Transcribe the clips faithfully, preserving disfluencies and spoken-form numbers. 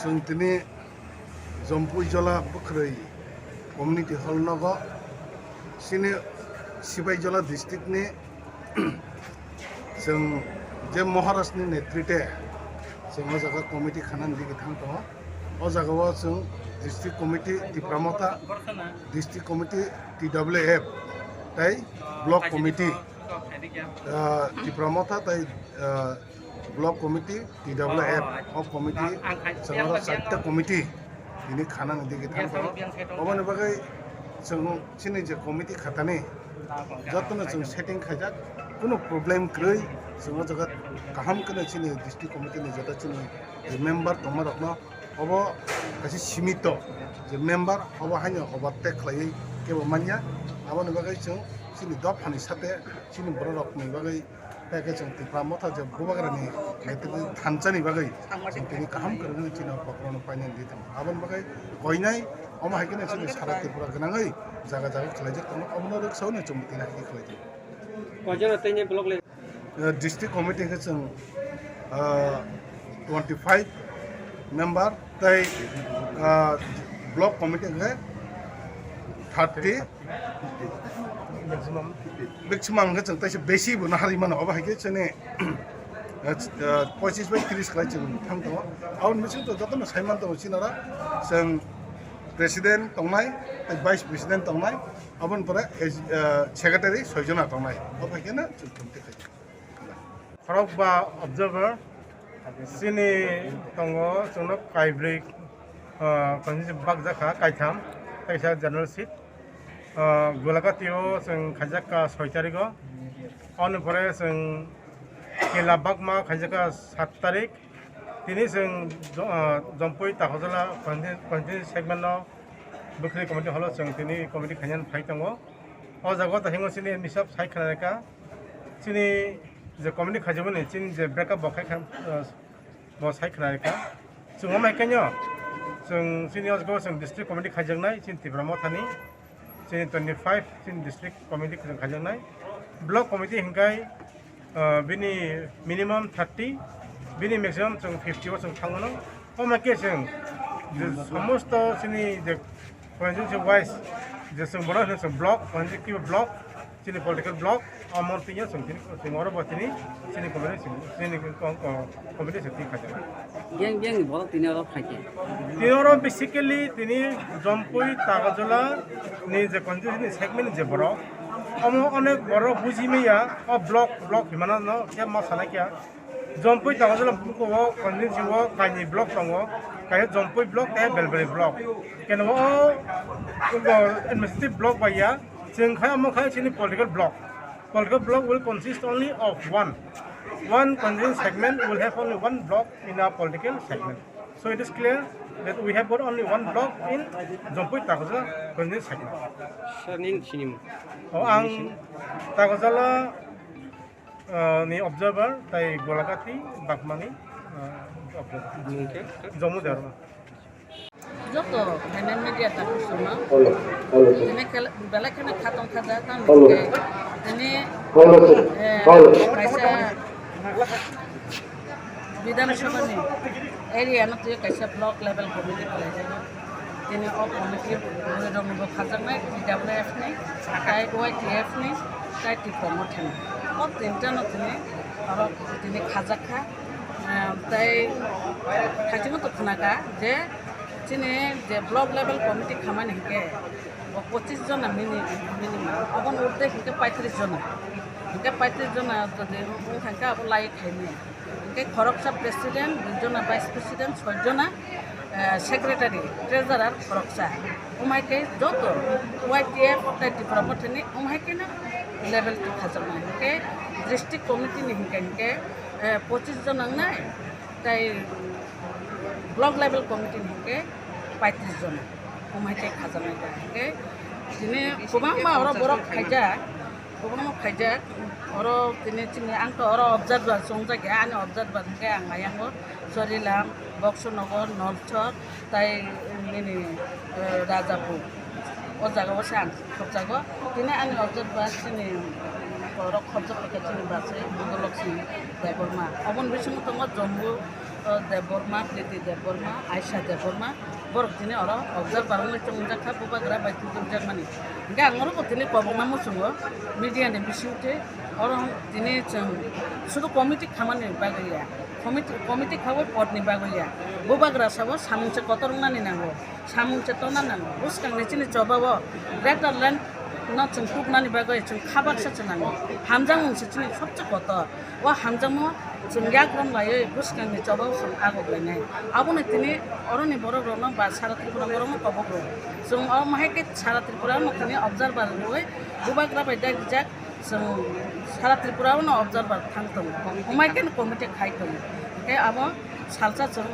Chwng tini Jompuijola Bwkhwrwi Community Hall nogo, chini Sipaijala district ni chwng je Maharaj ni netrite chwng o jaga committee khanani digi thang tongo. O jaga o chwng district committee Tipra Motha, district committee T W F, tai block committee, ah, Tipra Motha tai, ah, block committee T W F, o committee chwng oro charta committee tini khanani digi thang tongo. Oboni bagwi chwng chini je committee khatani jotono chwng setting khaijak, kunu problem kwrwi, chwng o jaga kaham kheno chini district committee ni joto chini member tongma rokno obo kaisa simito je member obo haino overtake khlaiwi kebo manya. Aboni bagwi chwng chini dophani sate chini borok rokni bagwi, tei khe chwng Tipra Motha je Bubagrani netrite thansa ni bagwi chwng tini kaham kwrwngno chini o kokrokno painani di tongo. Aboni bagwi koinai omo hai kheno chini sara Tripura gwnangwi jaga jaga khlaijak tongo, obono rwksaui no chwng tini hai khe khlai tongo. Koijon tei ni block le? Eh, district committee khe chwng, ah, twenty five member tei, ah, block committee khe thirty. Maximum khe chwng taisa besi bo nahari mano, obo hai khe chini, eh, pochis bai tris khlai chwng thang tongo. Aboni bisingo jotono sai man tongo chini oro chwng president tongnai tei vice president tongnai, aboni pore, eh, secretary soi jona tongnai. Obo hai kheno chwng committee khlai. Khorokba observer chini tongo, chwngno kaibrwi, ah, constituency bakjak kha, kaitham, kaisa general seat. Ah, Golagati o chwng khaijak kha soi tarik o, aboni pore chwng Kela Bakma khaijak kha sat tarik. Tini chwng Jo-, ah, Jompui Takarjala constituency segment no Bwkhwrwi committee holo chwng tini committee khainani phai tongo. O jaga o tahingo chini misap sai khna kha. Chini je committee khaijakmani chini je breakup bo khai kha, uh, bo sai khna kha. Chwng omo hai khe no chwng chini o jaga o chwng district committee khaijaknai chini Tipra Mothani. Chini twenty five chini district committee khaijaknai. Block committee hinkhai, ah, bini minimum thirty, bini maximum chwng fifty o chwng thangmano. Omo khe chwng je somosto chini je constituency wise je chwng bono hino chwng block, constituency block, chini political block, omo twiyo chwng tini chwng oro bo tini chini committee chwng tini kong kong committee chwng twi khaijak. Biyang biyang ni borok tini oro phaikhe. Tini oro basically tini Jompui Takarjala ni je constituency ni segment ni je borok, omo onek borok buji maya, o block block himano no khe ma sana kya. Jompui Takarjala buko o constituency o kainwi block tongo, kaisa Jompui block tei Belbari block. Keno o administrative block bai ya, chwng khai omo khai chini political block. Political block will consist only of one. One constituency segment will have only one block in a political segment. So it is clear that we have got only one block in Jompui Takarjala constituency segment. Sir, nini sini? Oh, ang Takarjala, uh, ni observer, tai Golagati, Bakmani, uh, observer. Mungkin? Jomu Debbarma. Joto phainai media ta kuchuma. Tini belai kheno khatong khaja tamo hwnkhe tini, eh, kaisa Bidhan Sabha ni area no twi kaisa block level committee khlaijak. Tini o committee bwrwi rok bo khajaknai T W F ni, tai Y T F ni, tai Tipra Motha ni. O tinta no tini oro tini khajak kha. Ah, tei thaichukgo to khna kha je chini je block level committee khamani hinkhe bo pochis jona mini-, minimum, oboni urdhwe hinkhe paitris jona, hinkhe paitris jona jodi wng thangkhe abo lai khaimani. Hinkhe khoroksa president, dui jona vice president, soi jona, eh, secretary, treasurer khoroksa. Umai khe joto Y T F tei Tipra Mothani umai kheno level twi khajaknai. Hinkhe district committee ni hinkhe, hinkhe, eh, pochis jona wngnai, tei block level committee ni hinkhe paitris jona. Umai khe khajaknai ta. Hinkhe tini kwbangma oro borok khaijak. Kwbangma khaijak, oro tini chini ang to oro observer chongjak ya, ani observer hinkhe ang ayango Chorilam, Boxonagar, Nolchor, tai nini, eh, Rajapur. O jaga o se ang khobjago. Tini ani observer chini oro khobjak khe chini bachai Budolok Singh Debbarma. Oboni bisingo tongo Jammu, Debbarma, Priti Debbarma, Aisha Debbarma, borok tini oro observer wngwi chongjak kha, bubagra bai tubujak mani. Hingke ang oro bo tini kobokma muchungo media ni bisingtwi oro tini chwng sudu committee khamani bagwi ya, committee, committee khawi podni bagwi ya, bubagra sabo samung se kotor wngnani nango. Samung chetona nango. Bwskangni chini chobao greater land no chwng tubnani bagwi chwng kha baksa se nango. Hamjakmung se chini sobse kotor. O hamjakmung chwng yakrom laiwi bwskangni chobao chwng agok lainai. Abono tini oroni borok rokno ba sara Tripura borokno kobok rw. Chwng omo hai khe sara Tripura no tini observer rwwi bubagra bai dagijak. Chwng sara Tripura o no observer thang tongo. Committee Hwnbai khe khe no committee khai tongo. Hwnkhe abo salsa chwng,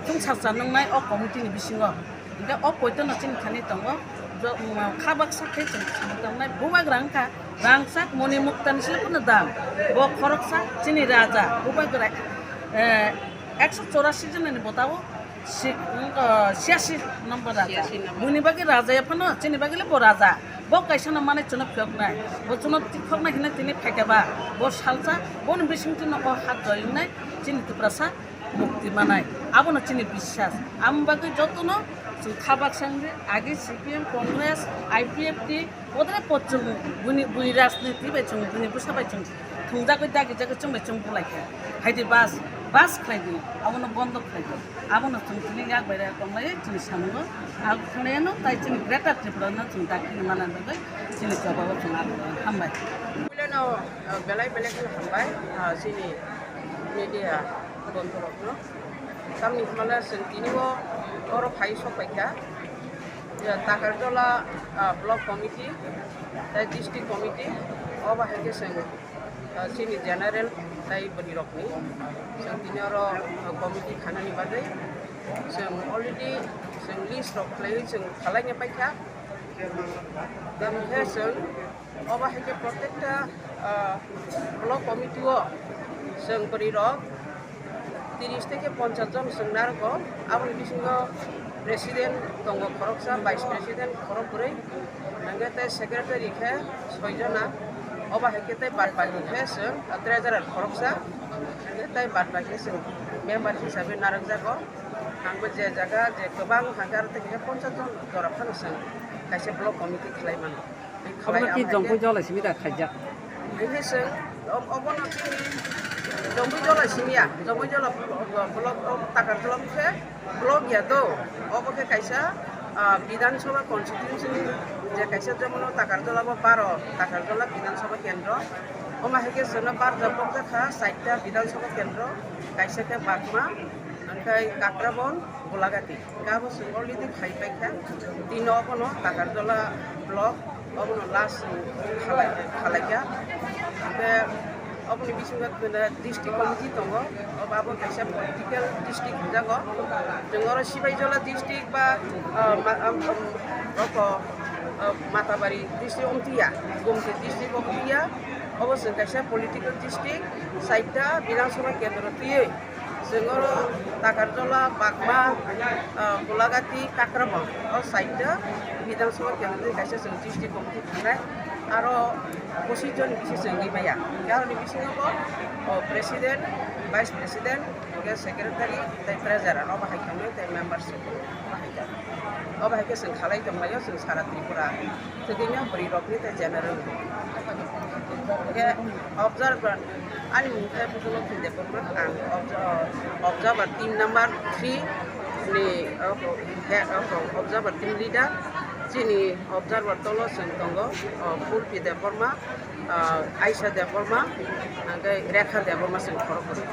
chwng salsa nwngnai o committee ni bisingo. Hwnkhe o poito no chini thani tongo. Jo-, um, kha baksa khe chwng thani tongnai. Bubagra wngkha rangchak moni mukta ni sle phano dam. Bo khoroksa chini raja. Bubagra, eh, ekso chorasi jona ni botao si-, wng, ah, siasi number raja. Siasi number. Buni bagwi raja ya phano, chini bagwi le bo raja. Bo kaisa no mane chwngno phiyoknai. Bo chwngno tikhoknai hwnwi tini phaikha ba. Bo salsa, boni bisingtwi no o hat joyongnai, chini Tiprasa mukti manai. Abono chini biswas. Amo bagwi jotono chwng kha baksa wngwi agi C P M, Congress, I P F T, Bodre po chwng buni, bui rajniti bai chwng buni bwsa bai chwng thwngjagwi dagijagwi chwng bai chwng bulai kha. Haidi bas, bas khlai di, abono bondo khlai di. Abono chwng chini yak bai rok tonglai chini samungo. Ang khlai no tai chini Greater Tripura no chwng dakti ni mana bagwi chini chobao chwng abo hambai. Puilano, ah, belai belai kheno hambai, ah, chini media bondhu rokno. Tamni hwnmale chwng tini o oro phai sok pai kha. Ya, Takarjala, ah, Block Committee, tei District Committee, o bahai khe chwng, ah, chini general tei bwrwi rokni chwng tini oro, ah, committee khanani bagwi chwng already chwng list rok khlaiwi chwng khalaina paikha. Tei hwnkhe chwng Obo hai khe protekta, ah, block committee o chwng bwrwi rok tiris theke ponchas jon chwng narwgo. Aboni bisingo president tongo khoroksa, vice president khorok bwrwi, hwnkhe tei secretary khe soi jona. Obo hai khe tei bad baki khe chwng, ah, treasurer khoroksa, hwnkhe tei bad baki chwng member hisabe narwkjago. Ang bo je jaga je kwbang hwnkhe aro tei khe ponchas jon jora phano chwng kaisa block committee khlai mano. Obono ki jongpui jola simi da khaijak? Hingke se, ob-, obono chini jongpui jola simi ya, jongpui jola block, block, block, Takarjala khe block ya do. Obo khe kaisa, ah, Bidhan Sabha constituency ni je kaisa, jemon o Takarjala bo baro Takarjala Bidhan Sabha kendro. Omo hai khe chwngno barjak bokjak kha, chaita Bidhan Sabha kendro, kaisa khe Bagma, hwnkhe Kakrabon, Golagati. Gabo chwng already khai paikha. Tino obono Takarjala block, obono last chwng khalai-, khalaikha. Hwnkhe oboni bisingo district committee tongo, obo abo kaisa political district hinjago. Chwng oro Sibaijala district ba, ah, ma-, am, am, oko, ah, Matabari district omtiya, Gomti district omtiya, obo chwng kaisa political district, chaita Bidhan Sabha kendro twiwi. Chwng oro Takarjala, Bagma, ah, Golagati, Kakrabon, o chaita Bidhan Sabha kendro ni kaisa chwng district committee thangnai. Aro pochisjon bisi chwng rimaya. Aroni bisingo bo, o, president, vice president, hwnkhe secretary, tei treasurer, obo hai tongnai, tei membership, obo hai tongnai. Obo hai khe chwng khalai tonglaio, chwng sara Tripura. Thwgwino bwrwi rokni tei general. Hwnkhe observer, ani mung khe Putulo Phinde Burma, ang observer, observer team number three ni, o, he, o, observer team leader. Chini observer tolo chwng tongo, o, Pulpi Debbarma, o, Aisha Debbarma, hwnkhe Rekha Debbarma chwng khoroknwi.